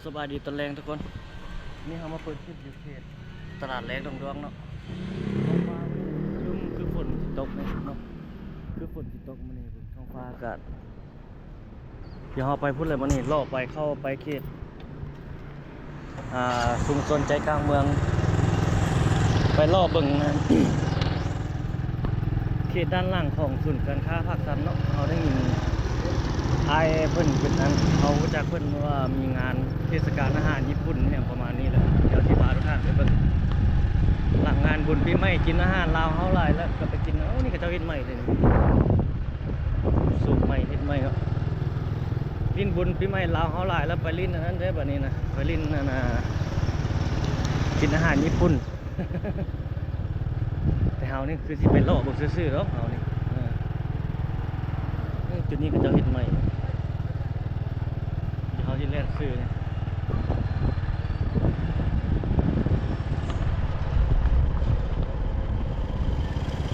ສະບາຍດີຕອນແລງທຸກຄົນ, ນີ້ເຮົາມາເປີດຄລິບຢູ່ເຂດຕະຫຼາດແລງດອງດວງເນາະ. ທ້ອງຟ້າຄື ຄືຝົນຊິຕົກເນາະ, ຄືຝົນຊິຕົກມື້ນີ້. ທ້ອງຟ້າອາກາດ ດຽວເຮົາໄປພຸ້ນເລີຍມື້ນີ້, ເລາະໄປ ເຂົ້າໄປເຂດ ອ່າ ຊຸມຊົນໃຈກາງເມືອງ, ໄປເລາະເບິ່ງເຂດດ້ານຫຼັງຂອງສູນການຄ້າປາກຊັນເນາະ. ເຮົາໄດ້ຍິນອ້າຍເພິ່ນເປັນອັນ ເຮົາຮູ້ຈັກເພິ່ນວ່າມີງານເທດສະການອາຫານຍີ່ປຸ່ນຫຍັງປະມານນີ້ແຫຼະ. ດຽວຊິພາທຸກທ່ານໄປເບິ່ງ ຫຼັງງານບຸນປີໃໝ່ ກິນອາຫານລາວເຮົາຫຼາຍແລ້ວ ກໍໄປກິນ ເອົາ ນີ້ເຂົາເຈົ້າເຮັດໃໝ່ເດ້ນີ້. ສູບໃໝ່ເຮັດໃໝ່ເນາະ. ຫຼິ້ນບຸນປີໃໝ່ລາວເຮົາຫຼາຍແລ້ວ ໄປຫຼິ້ນອັນນັ້ນເດ້ ບັດນີ້ນະ, ໄປຫຼິ້ນອັນນ່າ ກິນອາຫານຍີ່ປຸ່ນ. ແຕ່ເຮົານີ້ຄືຊິໄປເລາະເບິ່ງຊື່ໆດອກ ເຮົານີ້. ເອີ ເອີ ຈຸດນີ້ເຂົາເຈົ້າເຮັດໃໝ່ ດຽວເຮົາຊິແລ່ນຊື່ນີ້.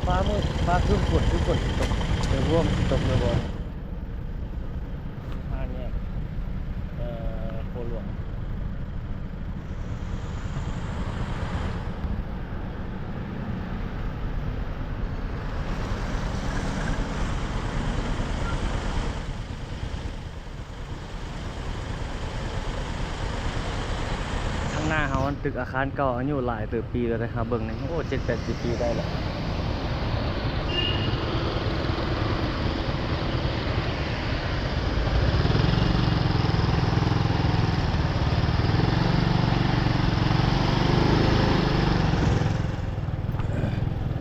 ຟ້າມືດ ຟ້າຄຶ້ມຝົນ ຄືຝົນຊິຕົກ ແຕ່ບໍ່ຮູ້ວ່າມັນຊິຕົກຫຼືບໍ່. ຫ້າແຍກ ເອີ ໂພຫຼວງ. ທາງໜ້າເຮົາ ອັນ ຕຶກອາຄານເກົ່າ ອາຍຸຫຼາຍເຕີບປີແລ້ວເດ້. ເຮົາເບິ່ງນີ້ ໂອ້ ເຈັດແປດສິບປີໄດ້ແລ້ວ.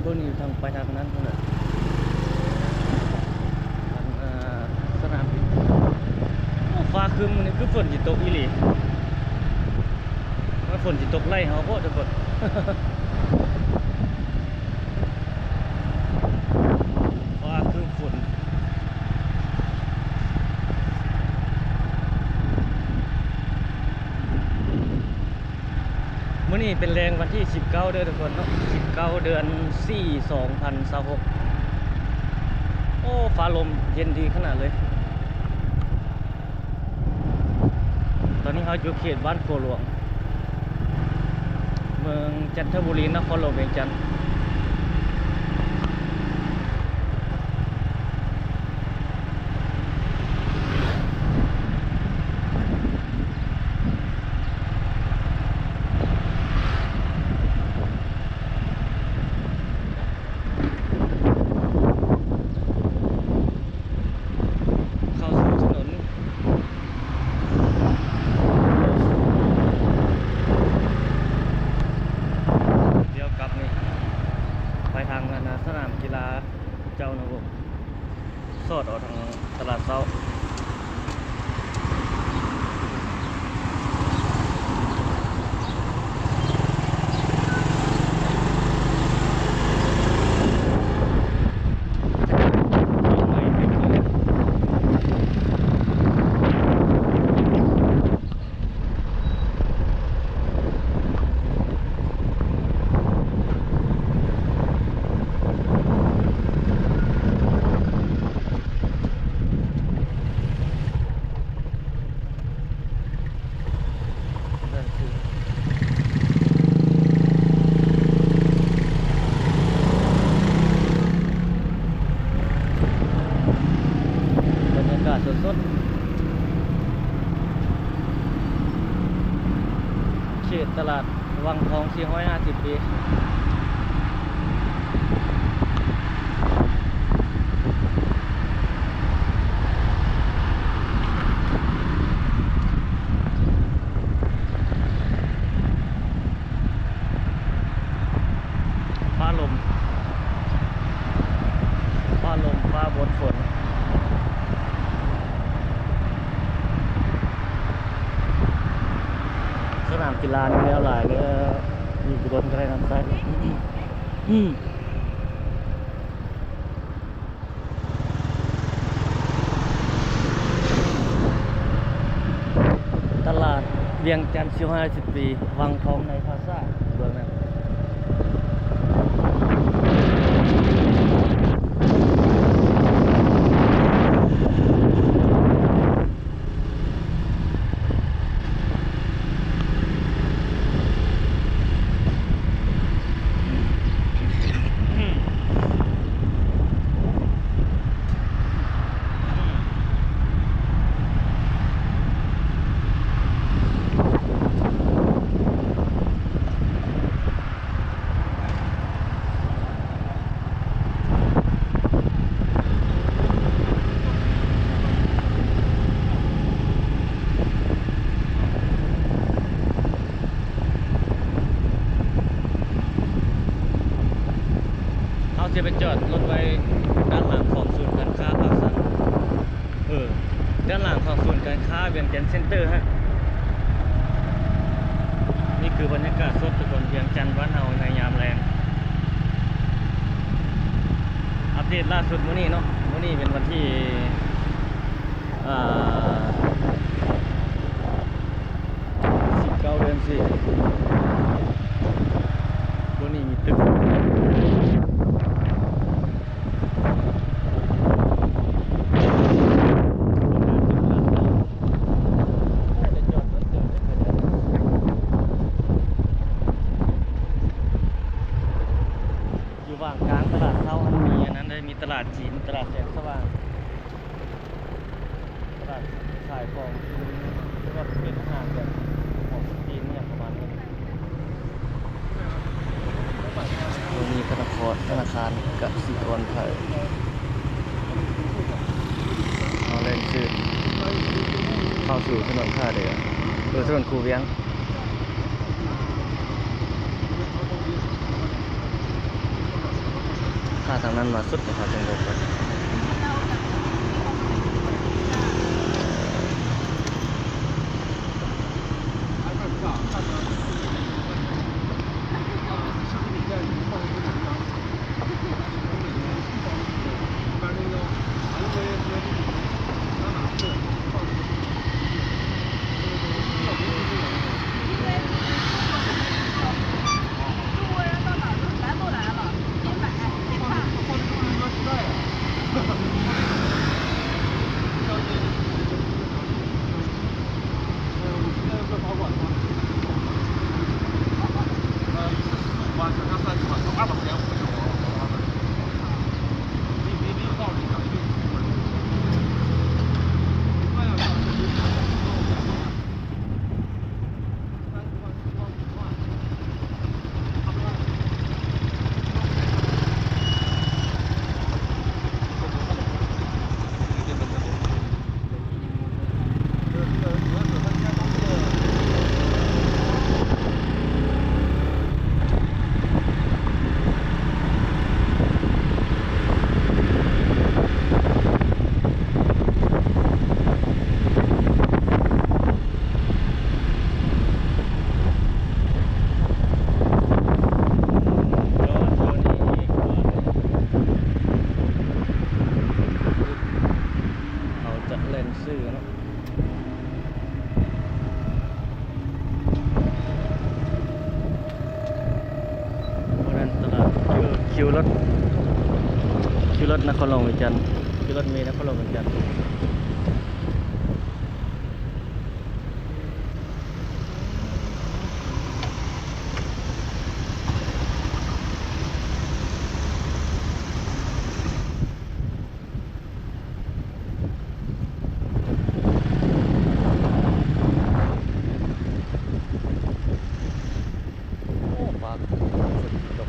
ເບິ່ງນີ້ ທາງໄປທາງນັ້ນພຸ້ນນະ ທາງ ເອີ ສະໜາມບິນ. ໂອ້ ຟ້າຄຶ້ມ ມື້ນີ້ຄືຝົນຊິຕົກອີ່ຫຼີ. ວ່າຝົນຊິຕົກໄລ່ເຮົາໂພດທຸກຄົນ. ຟ້າຄຶ້ມຝົນ. ມື້ນີ້ເປັນແລງວັນທີສິບເກົ້າເດີທຸກຄົນເນາະ, ສິບເກົ້າ ເດືອນສີ່ ສອງພັນຊາວຫົກ. ໂອ້ ຟ້າລົມເຢັນດີຂະໜາດເລີຍ. ຕອນນີ້ເຮົາຢູ່ເຂດບ້ານຂົວຫຼວງ ເມືອງຈັນທະບູລີ ນະຄອນຫຼວງວຽງຈັນ. ເຂົ້າສູ່ຖະໜົນ ດຽວກັບນີ້ ໄປທາງອັນນະ ສະໜາມກິລາເຈົ້ານະວົງ ສອດອອກທາງຕະຫຼາດເຊົ້າ. ບັນຍາກາດສົດໆ ເຂດຕະຫຼາດວັງທອງ ສີ່ຮ້ອຍຫ້າສິບປີ. ຟ້າລົມ ຟ້າລົມ ຟ້າບົດຝົນ. ສະໜາມກິລານີ້ແລ້ວຫຼາຍເດີ, ອີກບໍ່ດົນກໍໄດ້ນ້ຳໃຊ້. ຕະຫຼາດວຽງຈັນ ສີ່ຮ້ອຍຫ້າສິບປີ ວັງທອງໃນພາສາ ເບື້ອງນັ້ນ. ເ ວຽງຈັນເຊັນເຕີຮະ. ນີ້ຄືບັນຍາກາດສົດທຸກຄົນ ວຽງຈັນບ້ານເຮົາໃນຍາມແລງ. ອັບເດດລ່າສຸດມື້ນີ້ເນາະ, ມື້ນີ້ເປັນວັນທີ ອ່າ ສິບເກົ້າ ເດືອນສີ່ ໂຕນີ້ມີຕຶກ ຢູ່ຫວ່າງກາງຕະຫຼາດເຊົ້າຫັ້ນ ມີອັນນັ້ນເດ້ ມີຕະຫຼາດຈີນ ຕະຫຼາດແສງສະຫວ່າງ. ຕະຫຼາດຂາຍຂອງກິນ ຫຼືວ່າເປັນອາຫານແບບຂອງຈີນອີ່ຫຍັງປະມານນີ້. ໂຕນີ້ທະນາຄອນ ທະນາຄານກະສິກອນໄທ ເຮົາແລ່ນຊື່ ເຂົ້າສູ່ຖະໜົນທ່າເຮືອ ເອີ ຖະໜົນຄູວຽງ. ຖ້າທາງນັ້ນມາສຸດ ເຮົາຈຶ່ງລົງໄປ. ເຮົາຈະແລ່ນຊື່ເນາະ. ໂອ້ ນັ້ນຕະຫຼາດ ຄິວ ຄິວລົດ ຄິວລົດນະຄອນຫຼວງວຽງຈັນ ຄິວລົດເມນະຄອນຫຼວງວຽງຈັນ. ໂອ້ ຟ້າຝົນຊິຕົກ.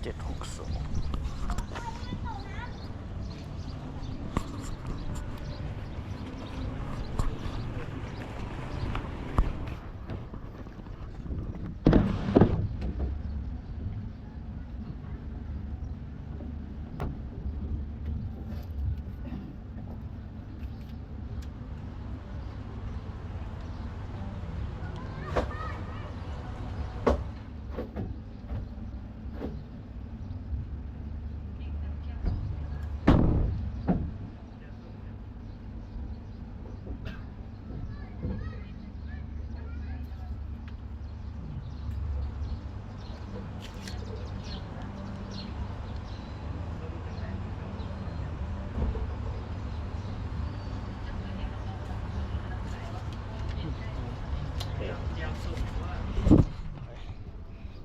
ເຈັດຫົກສອງ.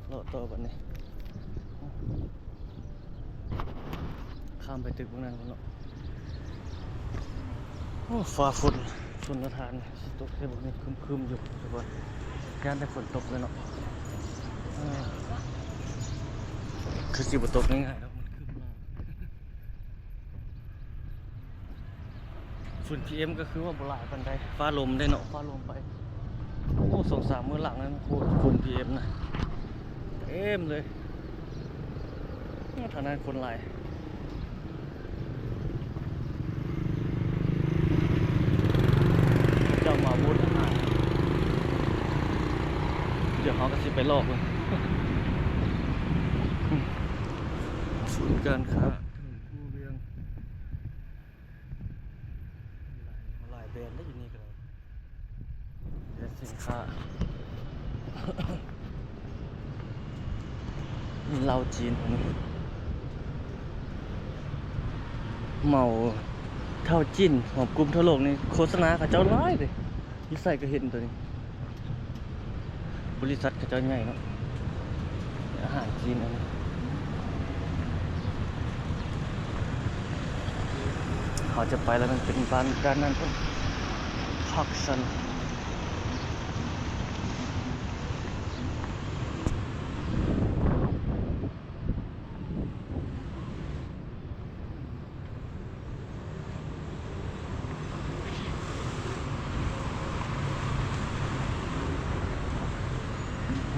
ເລາະຕໍ່ບັດນີ້ ຂ້າມໄປຕຶກເບື້ອງນັ້ນພຸ້ນເນາະ. ໂອ້ ຟ້າຝົນຊົນລະທານ ຊິຕົກແທ້ບໍ່ນີ້ ຄຶມໆຢູ່ ແຕ່ວ່າຢ້ານແຕ່ຝົນຕົກເລີຍເນາະ. ເອີ ຄືຊິບໍ່ຕົກງ່າຍໆດອກ ມັນຄຶມມາ. ຝຸ່ນ ພີເອັມ ກໍຄືວ່າບໍ່ຫຼາຍປານໃດ ຟ້າລົມເດ້ເນາະ ຟ້າລົມໄປ. ໂອ້ ສອງສາມມື້ຫຼັງນັ້ນ ໂອ້ ຝຸ່ນ ພີເອັມ ນະ ເຕັມເລີຍ. ໂອ້ ທາງນັ້ນຄົນຫຼາຍ ເຂົາເຈົ້າມາບູດອາຫານ. ດຽວເຮົາກໍຊິໄປລອກເບິ່ງ ສູນການຄ້າ ເທິງພູວຽງ. ຫຼາຍແບຣນເດ້ຢູ່ນີ້ກໍໄດ້ ແບຣນສິນຄ້າ. ມີເຫຼົ້າຈີນ ເໝົາເຖົ້າຈີນ ຫອມກຸ່ມທົ່ວໂລກນີ້ ໂຄສະນາເຂົາເຈົ້າຫຼາຍເດ້. ຢູ່ໃສກໍເຫັນໂຕນີ້ ບໍລິສັດເຂົາເຈົ້າໃຫຍ່ເນາະ. ອາຫານຈີນອັນນີ້ ເຮົາຈະໄປແລ້ວ ມັນເປັນບ້ານດ້ານນັ້ນພຸ້ນ ພັກຊັນ.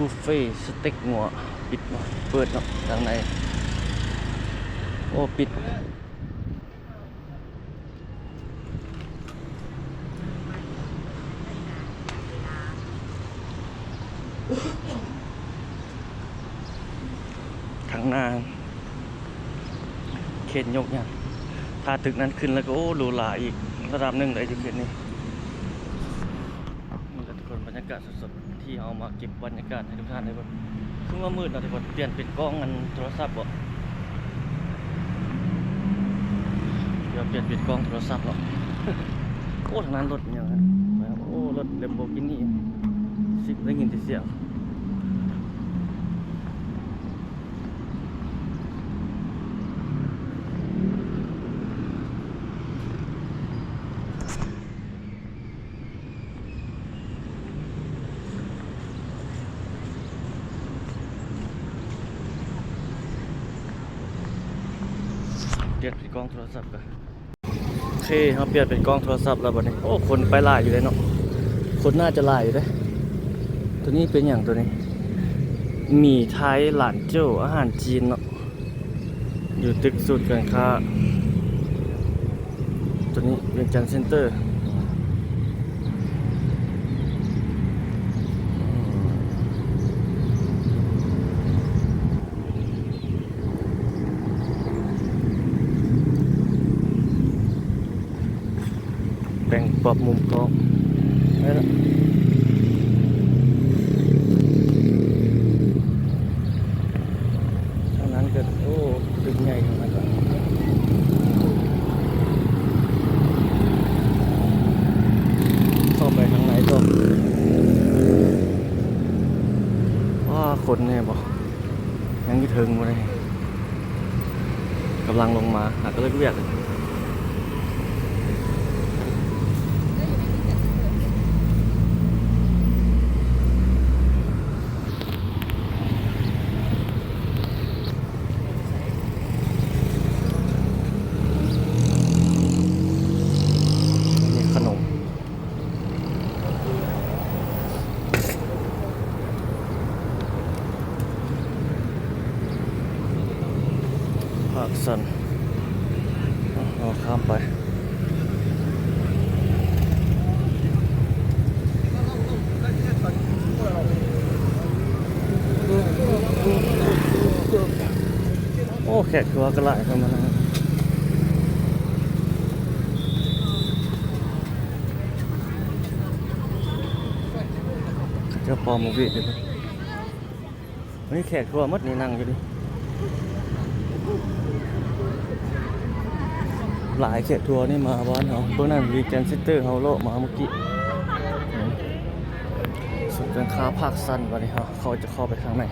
ບຸບເຟສະເຕັກງົວ ປິດເນາະ ເປີດເນາະ ທາງໃນ ໂອ້ ປິດ. ທາງໜ້າເຄຣນຍົກຫຍັງ ຖ້າຕຶກນັ້ນຂຶ້ນແລ້ວກໍ ໂອ້ ຫຼູຫຼາອີກລະດັບໜຶ່ງເລີຍຢູ່ເຂດນີ້. ນີ້ແຫຼະທຸກຄົນ ບັນຍາກາດສົດໆ ທີ່ເຮົາມາເກັບບັນຍາກາດໃຫ້ທຸກທ່ານໄດ້ເບິ່ງ. ຄືວ່າມືດເນາະທຸກຄົນ ປ່ຽນເປັນກ້ອງອັນໂທລະສັບບໍ? ດຽວປ່ຽນເປັນກ້ອງໂທລະສັບເນາະ. ໂອ້ ທາງນັ້ນລົດຫຍັງຫັ້ນ ໂອ້ ລົດ Lamborghini ຊິໄດ້ຍິນແຕ່ສຽງ. ປ່ຽນເປັນກ້ອງໂທລະສັບກ່ອນ. ໂອເຄ ເຮົາປ່ຽນເປັນກ້ອງໂທລະສັບແລ້ວບັດນີ້. ໂອ້ ຄົນໄປຫຼາຍຢູ່ເດ້ເນາະ ຄົນໜ້າຈະຫຼາຍຢູ່ເດ້. ໂຕນີ້ເປັນຫຍັງໂຕນີ້? ໝີ່ໄທ ຫຼານເຈົ້າ ອາຫານຈີນເນາະ. ຢູ່ຕຶກສູນການຄ້າ ໂຕນີ້ວຽງຈັນເຊັນເຕີ. ແບ່ງປັບມຸມກ້ອງໄດ້ລະ. ທາງນັ້ນກໍ ໂອ້ ຕຶກໃຫຍ່ທາງນັ້ນກໍ ເຂົ້າໄປທາງໃນຕໍ່. ວ້າ ຄົນແນ່ບໍ່? ຍັງຢູ່ເທິງບໍ່ໄດ້ ກຳລັງລົງມາ ຫາກໍເລີກວຽກ. ໂ ຊັ້ນ ເຮົາຂ້າມໄປ. ໂອ້ ແຂກຕົວກໍຫຼາຍເຂົ້າມານຳ. ເຈົ້າຂອງໝູ່ເວດເດ້ ມີແຂກທົ່ວໝົດນີ້ ນັ່ງຢູ່ນີ້ ຫຼາຍແຂກທົ່ວນີ້ມາບ້ານເຮົາ. ເບິ່ງນັ້ນ ວີແກນເຊັນເຕີ ເຮົາເລາະມາມື້ກີ້ ສູນການຄ້າພາກຊັນ. ບັດນີ້ເຮົາ ເຂົາຈະເຂົ້າໄປທາງໃນ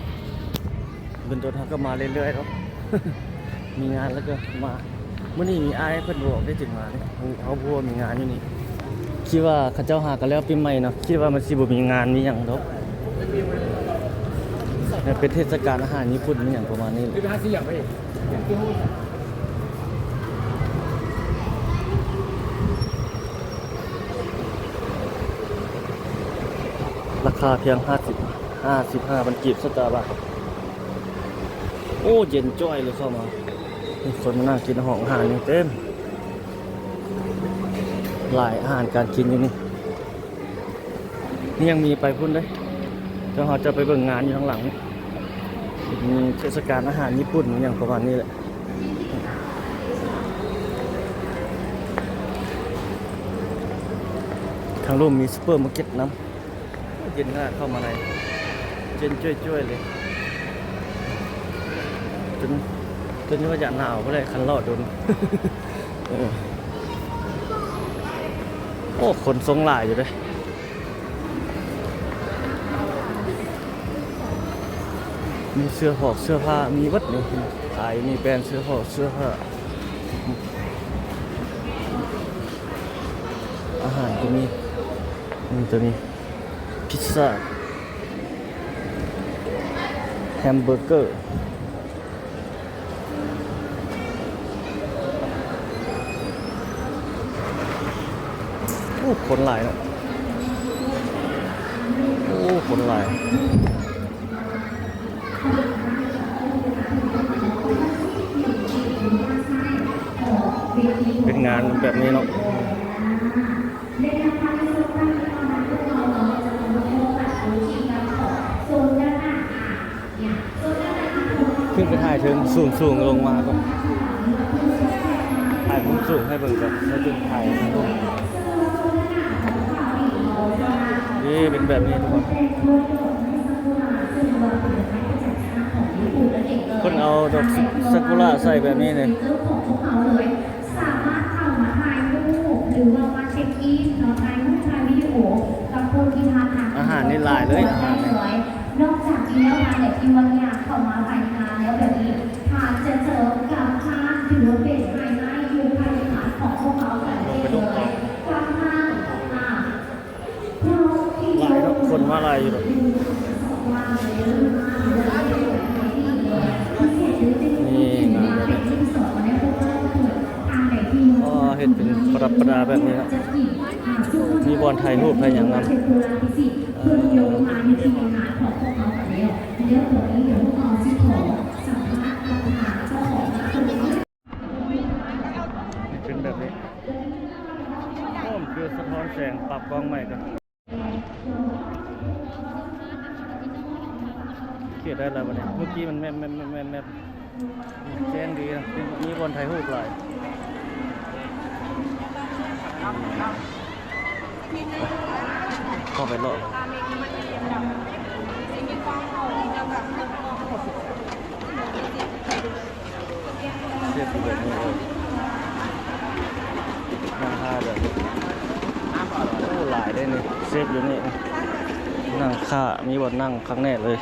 ເປັນຕົ້ນ ເຮົາກໍມາເລື້ອຍໆເນາະ ມີງານແລ້ວກໍມາ. ມື້ນີ້ມີອ້າຍເພິ່ນບອກໄດ້ ຈຶ່ງມານີ້ ເຮົາບໍ່ຮູ້ວ່າມີງານຢູ່ນີ້. ຄິດວ່າເຂົາເຈົ້າຫາກັນແລ້ວປີໃໝ່ເນາະ ຄິດວ່າມັນຊິບໍ່ມີງານມີຫຍັງດອກ ແບບເປັນເທດສະການອາຫານຍີ່ປຸ່ນມີຫຍັງປະມານນີ້ແຫຼະ. ລາຄາພຽງຫ້າສິບ ຫ້າສິບຫ້າພັນກີບ ສະຕາບາກ. ໂອ້ ເຢັນຈ້ອຍເລີຍເຂົ້າມາ. ມີຄົນມານັ່ງກິນໃນຫ້ອງອາຫານນີ້ເຕັມ ຫຼາຍອາຫານການກິນຢູ່ນີ້. ຍັງມີໄປພຸ້ນເດ້ ແຕ່ເຮົາຈະໄປເບິ່ງງານຢູ່ທາງຫຼັງ. ເປັນເທດສະການອາຫານຍີ່ປຸ່ນຫຍັງປະມານນີ້ແຫຼະ. ທາງລຸ່ມມີຊຸບເປີມາເກັດນຳ. ເຢັນຂະໜາດເຂົ້າມາໃນ ເຢັນຈ້ວຍໆເລີຍ ຈົນ ຈົນວ່າຢາກໜາວບໍ່ໄດ້ ຄັນເລາະດົນ. ເອີ ໂອ້ ຄົນຊົງຫຼາຍຢູ່ເດ້. ມີເສື້ອຜອກເສື້ອຜ້າ ມີເບິດນີ້ ຂາຍຢູ່ນີ້ ແບຣນເສື້ອຜອກເສື້ອຜ້າ ອາຫານກໍມີ ນີ້ກໍມີ ພິດຊາ ແຮມເບີເກີ. ໂອ້ ຄົນຫຼາຍເນາະ ໂອ້ ຄົນຫຼາຍ. ເປັນງານແບບນີ້ເນາະ ຂຶ້ນໄປຖ່າຍເທິງສູງໆລົງມາກ່ອນ ຖ່າຍມຸມສູງໃຫ້ເບິ່ງກ່ອນ ແລ້ວຈຶ່ງຖ່າຍ ນີ້ເປັນແບບນີ້ທຸກຄົນ ເພິ່ນເອົາດອກຊາກຸຣະໃສ່ແບບນີ້ເດ້. ສາມາດເຂົ້າມາຖ່າຍຮູບ ຫຼືວ່າມາເຊັກອິນເນາະ ຖ່າຍຮູບ ຖ່າຍວິດີໂອກັບຄົນທີ່ທ່ານຮັກ ອາຫານນີ້ຫຼາຍເລີຍ ອາຫານນີ້. ນອກຈາກນີ້ແລ້ວ ທ່ານໃດທີ່ວ່າຢາກເຂົ້າມາພາຍໃນງານແລ້ວແບບນີ້ ທ່ານຈະເຈີກັບຮ້ານ ຖືວ່າເປັນໄຮໄລຢູ່ພາຍໃນງານຂອງພວກເຮົາກັນເລີຍ ກັບຮ້ານ ອາ ຫຼາຍເນາະ ຄົນມາຫຼາຍຢູ່ດອກ ນີ້ງານແບບນີ້ ອໍ ເຮັດເປັນປະດັບປະດາແບບນີ້ເນາະ ມີບ່ອນຖ່າຍຮູບຖ່າຍຫຍັງນຳ ເອີ ເປັນແບບນີ້ ໂອ້ ຄືສະທ້ອນແສງ ປັບກ້ອງໃໝ່ກ່ອນ. ໂອເຄ ໄດ້ແລ້ວບັດນີ້ ເມື່ອກີ້ມັນແມບໆໆໆ ແຈ້ງດີນະ ມີບ່ອນຖ່າຍຮູບຫຼາຍ ເຂົ້າໄປເລາະ ເຊບຢູ່ແບບນີ້ເລີຍ ນັ່ງຖ້າແບບນີ້ ໂອ້ ຫຼາຍເດ້ນີ້ ເຊບຢູ່ນີ້ ນັ່ງຖ້າ ມີບ່ອນນັ່ງຄັກແນ່ເລີຍ.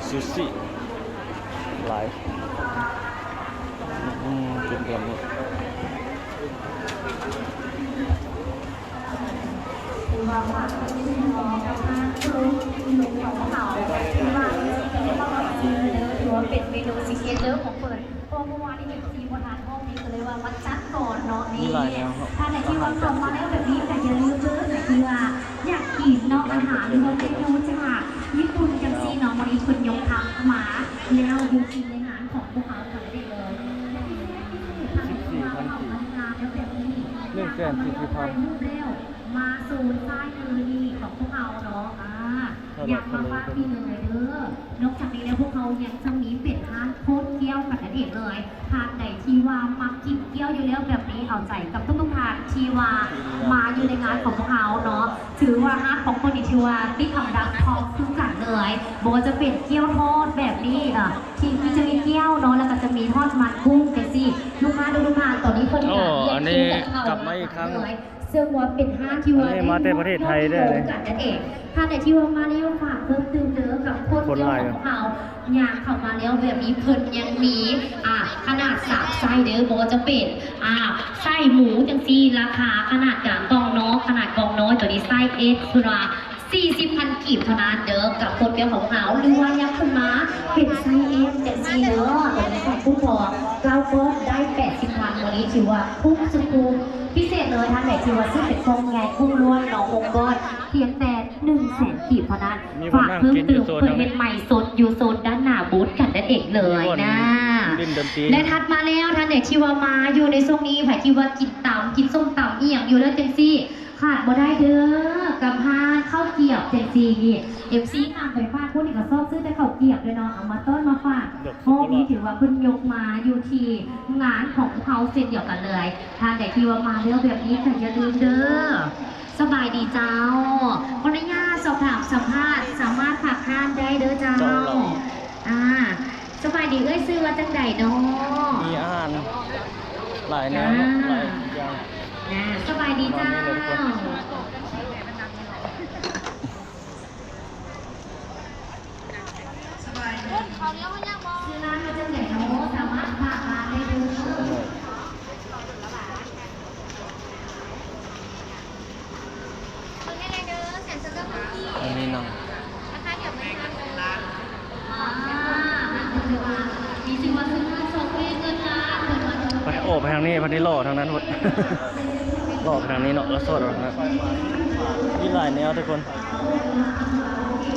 ຊູຊິຫຼາຍ ອືມ ເປັນແບບນີ້ ຖືວ່າເປັນເມນູຊິກເນເຈີຂອງເພິ່ນ ເພາະວ່າເອັຟຊີບໍ່ທັນ ຮອບນີ້ກໍເລີຍວ່າມາຈັດກ່ອນເນາະ. ນີ້ ມີຫຼາຍແນວເນາະ ທ່ານໃດທີ່ວ່າເຂົ້າມາແລ້ວແບບນີ້ກໍຢ່າລືມເດີ ທີ່ວ່າຢາກກິນເນາະ ອາຫານ ຫຼືວ່າເມນູຈາກຍີ່ປຸ່ນຈັ່ງ ແລ້ວຢູ່ທີ່ໃນງານຂອງພວກເຮົາກັນເດ້ເລີຍ ສິບສີ່ພັນກີບ ໜຶ່ງແສນສີ່ສິບພັນ ມາໂຊນຊ້າຍມືນີ້ຂອງພວກເຮົາເນາະ ອ່າ ຢາກມາຝາກທີ່ເລີຍເດີ. ນອກຈາກນີ້ແລ້ວ ພວກເຮົາຍັງຈະມີເປັນຮ້ານໂຄດກ້ຽວກັນນັ້ນເອງເລີຍ. ທ່ານໃດທີ່ວ່າມັກກິນກ້ຽວຢູ່ແລ້ວແບບນີ້ ເອົາໃຈກັບທຸກໆທ່ານທີ່ວ່າມາຢູ່ໃນງານຂອງພວກເຮົາເນາະ ຖືວ່າຮ້ານຂອງເພິ່ນນີ້ຖືວ່າຕິດອັນດັບທັອບຄືກັນເລີຍ ບໍ່ວ່າຈະເປັນກ້ຽວທອດແບບນີ້ ອ່າ ທີ່ ທີ່ຈະມີກ້ຽວເນາະ ແລ້ວກໍຈະມີທອດມັນກຸ້ງຈັ່ງຊີ້. ລູກຄ້າທຸກໆທ່ານ ຕອນນີ້ເພິ່ນກໍ ໂອ້ ອັນນີ້ກັບມາອີກຄັ້ງ ເຊິ່ງວ່າເປັນຮ້ານທີ່ວ່າ ອັນນີ້ມາແຕ່ປະເທດໄທເດີ ກັນນັ້ນເອງ. ທ່ານໃດທີ່ວ່າມາແລ້ວ ຝາກເພີ່ມຕື່ມເດີ ກັບໂຄດກ້ຽວຂອງເຮົາ ຍ່າງເຂົ້າມາແລ້ວແບບນີ້ ເພິ່ນຍັງມີ ອ່າ ຂະໜາດສາມໄຊເດີ ບໍ່ວ່າຈະເປັນ ອ່າ ໄສ້ໝູຈັ່ງຊີ້ ລາຄາຂະໜາດກາງກ່ອງເນາະ ຂະໜາດກ່ອງນ້ອຍ ໂຕນີ້ໄຊເອສ ເພິ່ນວ່າ ສີ່ສິບພັນກີບເທົ່ານັ້ນເດີ ກັບໂຄດກ້ຽວຂອງເຮົາ ຫຼືວ່າຍັບຂຶ້ນມາເປັນໄຊເອັມຈັ່ງຊີ້ເດີ ໂຕນີ້ໃສ່ກຸ້ງພອມ ເກົ້າກ້ອນໄດ້ແປດສິບພັນ ມື້ນີ້ຖືວ່າຄຸ້ມສຸດຄຸ້ມ ພິເສດເລີຍ. ທ່ານໃດທີ່ວ່າຊື້ເປັນກ່ອງໃຫຍ່ ກຸ້ງລ້ວນເນາະ ຫົກກ້ອນ ພຽງແຕ່ໜຶ່ງແສນກີບເທົ່ານັ້ນ. ຝາກເພີ່ມຕື່ມ ເພິ່ນເຮັດໃໝ່ສົດຢູ່ໂຊນດ້ານໜ້າບູດກັນນັ້ນເອງເລີຍນະ ແລະ ຖັດມາແລ້ວ ທ່ານໃດທີ່ວ່າມາຢູ່ໃນຊ່ວງນີ້ ໃຜທີ່ວ່າກິນຕຳ ກິນສົ້ມຕຳອີ່ຫຍັງຢູ່ແລ້ວຈັ່ງຊີ້ ຂາດບໍ່ໄດ້ເດີ ກັບຮ້ານເຂົ້າກຽບຈັ່ງຊີ້ນີ້ ເອັຟຊີ ຕາມໄປຟາກພຸ້ນນີ້ກໍຊອບຊື້ແຕ່ເຂົ້າກຽບເລີຍເນາະ ເອົາມາຕ້ອນມາຝາກ ຮອບນີ້ຖືວ່າເພິ່ນຍົກມາຢູ່ທີ່ງານຂອງພວກເຮົາເຊັ່ນດຽວກັນເລີຍ. ທ່ານໃດທີ່ວ່າມາແລ້ວແບບນີ້ກໍຢ່າລືມເດີ. ສະບາຍດີເຈົ້າ ຂໍອະນຸຍາດສອບຖາມສຳພາດ ສາມາດຝາກຮ້ານໄດ້ເດີເຈົ້າ. ອ່າ ສະບາຍດີເອື້ອຍ ຊື່ວ່າຈັ່ງໃດເນາະ? ມີອາຫານຫຼາຍແນວເນາະ ອ່າ ຫຼາຍຢ່າງ. ອ່າ ສະບາຍດີເຈົ້າ. ສະບາຍດີ ຊື່ຮ້ານວ່າຈັ່ງໃດເນາະ? ສາມາດຝາກຮ້ານໄດ້ເດີ. ອັນນີ້ໜັງ ໄປ ອອກໄປທາງນີ້ ພັດນີ້ຫຼໍ່ທາງນັ້ນພຸ້ນ ຫຼໍ່ໄປທາງນີ້ເນາະ ລະສອດອອກທາງນັ້ນ. ມີຫຼາຍແນວທຸກຄົນ ອ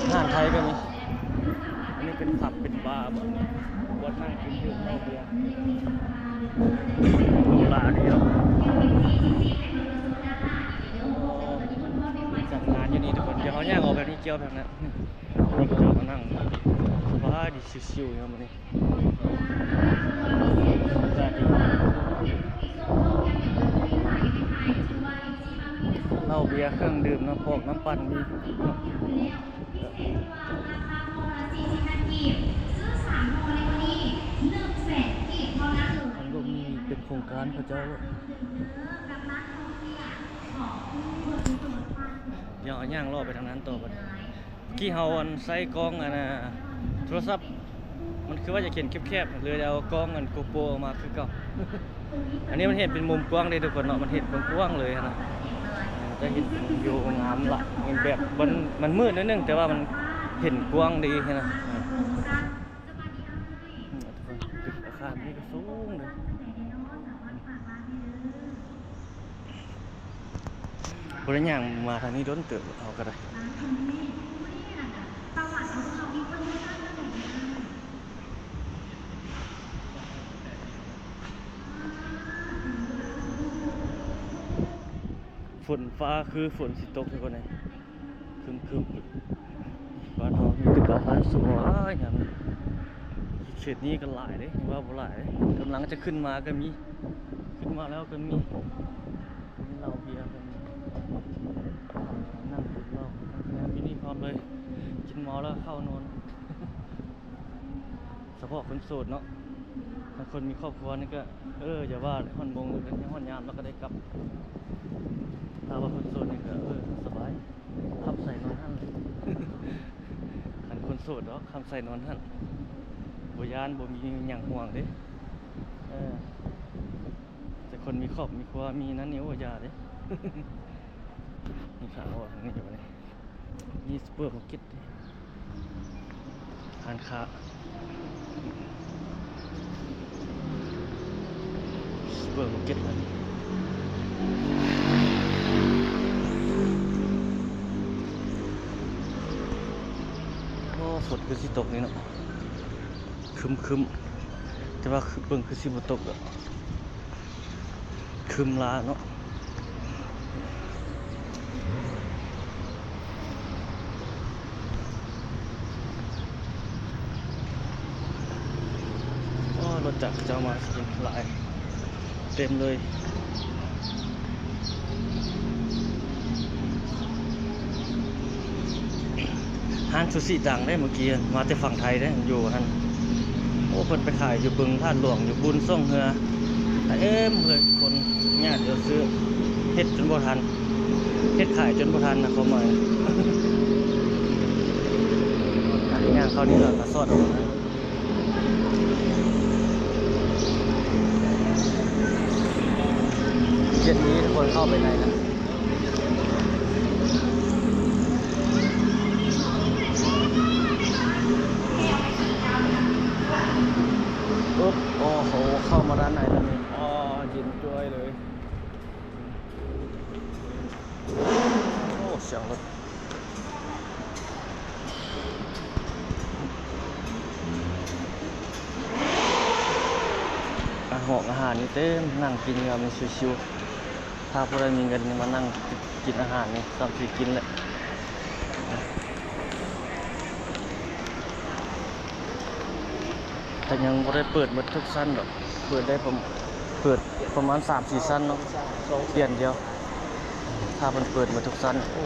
າຫານໄທກໍມີ. ອັນນີ້ເປັນຜັບເປັນບາບໍ ບ່ອນນັ່ງກິນດື່ມເຫຼົ້າເບຍ ຫຼາຍດີເນາະ. ຈັດງານຢູ່ນີ້ທຸກຄົນ ດຽວເຮົາຍ່າງອອກໄປນີ້ ກ່ຽວທາງນັ້ນ ນີ້ເຂົາເຈົ້າມານັ່ງ ສະບາຍດີ ຊິວໆ ຢູ່ມື້ນີ້ ອາກາດດີ. ເຫຼົ້າເບຍ ເຄື່ອງດື່ມ ນ້ຳພອກ ນ້ຳປັ່ນມີ. ມັນບໍ່ມີເປັນໂຄງການເຂົາເຈົ້າ. ດຽວຍ່າງເລາະໄປທາງນັ້ນຕໍ່ບັດນີ້. ເມື່ອກີ້ເຮົາອັນໃຊ້ກ້ອງອັນນ່າ ໂທລະສັບ ມັນຄືວ່າຈະເຫັນແຄບໆ ເລີຍໄດ້ເອົາກ້ອງອັນໂກໂປອອກມາຄືເກົ່າ. ອັນນີ້ມັນເຫັນເປັນມຸມກວ້າງເດ້ທຸກຄົນເນາະ ມັນເຫັນກວ້າງໆ ເລີຍຫັ້ນນະ ຈະເຫັນເປັນວິວງາມຫຼາຍ ເຫັນແບບມັນ ມັນມືດໜ້ອຍໜຶ່ງ ແຕ່ວ່າມັນເຫັນກວ້າງດີຫັ້ນນະ. ນີ້ທຸກຄົນ ຕຶກອາຄານນີ້ກໍສູງເດ້. ບໍ່ໄດ້ຍ່າງມາທາງນີ້ດົນເຕີບ ເຮົາກໍໄດ້. ຝົນຟ້າຄືຝົນຊິຕົກທຸກຄົນເອີຍ. ຄຶ້ມໆ ບ້ານເຮົາມີແຕ່ບ້ານສູງຫຼາຍ ຍາມນີ້ ເຂດນີ້ກໍຫຼາຍເດ້ ວ່າບໍ່ຫຼາຍເດ້ ກຳລັງຈະຂຶ້ນມາກໍມີ ຂຶ້ນມາແລ້ວກໍມີ ມີເຫຼົ້າເບຍກໍມີ ນັ່ງກິນເຫຼົ້າ ແນວຢູ່ນີ້ພ້ອມເລີຍ ກິນເມົາແລ້ວເຂົ້ານອນ. ສະເພາະຄົນໂສດເນາະ ຖ້າຄົນມີຄອບຄົວນີ້ກໍ ເອີ ຢ່າວ່າເລີຍ ຮອດໂມງ ຮອດຍາມແລ້ວກໍໄດ້ກັບ. ຖ້າວ່າຄົນໂສດນີ້ກໍ ເອີ ສະບາຍ ຄຳໃສນອນຫັ້ນເລີຍ. ຄັນຄົນໂສດດອກ ຄຳໃສນອນຫັ້ນ ບໍ່ຢ້ານ ບໍ່ມີຫຍັງຫ່ວງເດ້. ເອີ ແຕ່ຄົນມີຄອບມີຄົວ ມີນັ້ນນີ້ ໂອ້ ຢ່າເດ້. ນີ້ ຂ້າງອອກທາງນີ້ບັດນີ້ ມີຊຸບເປີມາເກັດ ຮ້ານຄ້າ ຊຸບເປີມາເກັດ ໂອ້ ຝົນຄືຊິຕົກນີ້ເນາະ. ຄຶ້ມໆ ແຕ່ວ່າຄືເບິ່ງຄືຊິບໍ່ຕົກດອກ ຄຶ້ມຫຼາຍເນາະ. ໂອ້ ລົດຈັກເຂົາເຈົ້າມາຫຼາຍ ເຕັມເລີຍ. ຮ້ານຊູຊິດັງເດ້ ມື້ກີ້ມາແຕ່ຝັ່ງໄທເດ້ ຢູ່ຫັ້ນ. ໂອ້ ເພິ່ນໄປຂາຍຢູ່ບຶງທາດຫຼວງ ຢູ່ບຸນຊ່ອງເຮືອ ເຕັມເລີຍ ຄົນຍາດຢູ່ຊື້ ເຮັດຈົນບໍ່ທັນ ເຮັດຂາຍຈົນບໍ່ທັນນະ ຄວາມໝາຍ. ຍ່າງເຂົ້ານີ້ລະກະຊອດອອກມາ ເຢັນດີ ທຸກຄົນເຂົ້າໄປໃນນະ. ໂອ້ໂຫ ເຂົ້າມາດ້ານໃນແລ້ວນີ້ ອໍ ເຢັນຈ້ອຍເລີຍ. ໂອ້ ສຽງລົດ ອາ ຫ້ອງອາຫານນີ້ເຕັມ ນັ່ງກິນຍາມຊິວໆ. ຖ້າຜູ້ໃດມີເງິນນີ້ມານັ່ງກິນອາຫານນີ້ ສ່ຳຊິກິນແຫຼະ. ແຕ່ຍັງບໍ່ໄດ້ເປີດໝົດທຸກຊັ້ນດອກ ເປີດໄດ້ປະມານ ເປີດປະມານສາມສີ່ຊັ້ນເນາະ ປ່ຽນດຽວ ຖ້າມັນເປີດໝົດທຸກຊັ້ນ. ໂອ້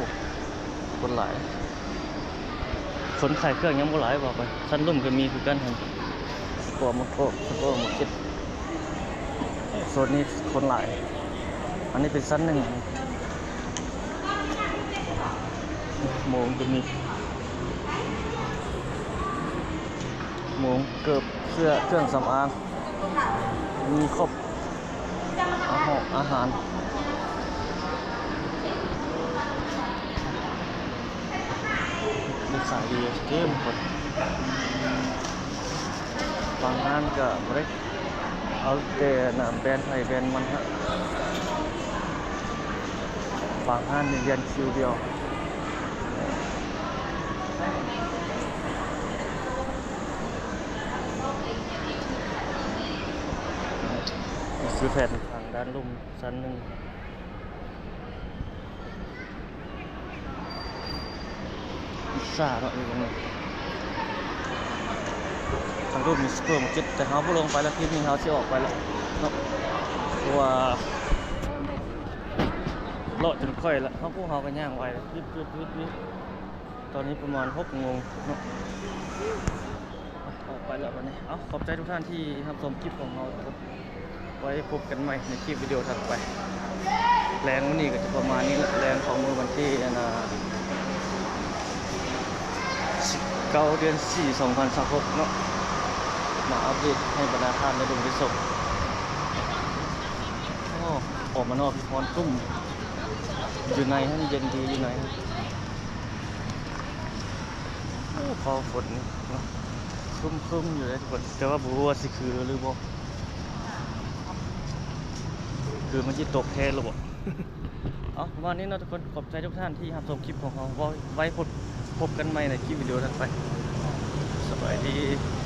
ຄົນຫຼາຍ ຄົນຂາຍເຄື່ອງຍັງບໍ່ຫຼາຍ ບອກໄປ. ຊັ້ນລຸ່ມກໍມີຄືກັນຫັ້ນ ສະເພາະມາເກາະ ສະເພາະມາເກັດ ໂຊນນີ້ຄົນຫຼາຍ. ອັນນີ້ເປັນຊັ້ນໜຶ່ງ ໂມງກໍມີ ໂມງ ເກີບ ເສື້ອ ເຄື່ອງສຳອາງ ມີຄົບ ອາຫານ ອາຫານ ຂາຍດີເຕັມໝົດ. ບາງຮ້ານກໍບໍ່ໄດ້ເອົາແຕ່ນາມແບຣນໃຜແບຣນມັນຮະ ບາງຮ້ານນີ້ລຽນຄິວດຽວ. ນີ້ຄືແຜ່ນທາງດ້ານລຸ່ມຊັ້ນໜຶ່ງ ອິດສາເນາະ ຢູ່ເບິ່ງນີ້ ທາງລຸ່ມມີຊຸບເປີມາເກັດ ແຕ່ເຮົາບໍ່ລົງໄປແລ້ວ ຄລິບນີ້ເຮົາຊິອອກໄປແລ້ວເນາະ ເພາະວ່າເລາະຈົນຂ້ອຍລະ ເຮົາ ພວກເຮົາກໍຍ່າງໄວ ວິດໆໆ ຕອນນີ້ປະມານຫົກໂມງເນາະ ອອກໄປແລ້ວບັດນີ້. ເອົາ ຂອບໃຈທຸກທ່ານທີ່ຮັບຊົມຄລິບຂອງເຮົາ ໄວ້ພົບກັນໃໝ່ໃນຄລິບວິດີໂອຖັດໄປ. ແລງມື້ນີ້ກໍຈະປະມານນີ້ແຫຼະ ແລງຂອງມື້ວັນທີ ອັນນ່າ ສິບເກົ້າ ເດືອນສີ່ ສອງພັນຊາວຫົກເນາະ ມາອັບເດດໃຫ້ບັນດາທ່ານໄດ້ເບິ່ງໄດ້ຊົມ. ໂອ້ ອອກມານອກ ຮ້ອນຕຸ້ມ ຢູ່ໃນຫັ້ນເຢັນດີ ຢູ່ໃນຫັ້ນ. ໂອ້ ຟ້າຝົນເນາະ ຄຶ້ມໆ ຢູ່ເດ້ທຸກຄົນ ແຕ່ວ່າບໍ່ຮູ້ວ່າຊິຄືຫຼືບໍ່ ຄືມັນຊິຕົກແທ້ຫຼືບໍ່. ເອົາ ປະມານນີ້ເນາະທຸກຄົນ ຂອບໃຈທຸກທ່ານທີ່ຮັບຊົມຄລິບຂອງເຮົາ ໄວ້ພົບ ພົບກັນໃໝ່ໃນຄລິບວິດີໂອຖັດໄປ. ສະບາຍດີ.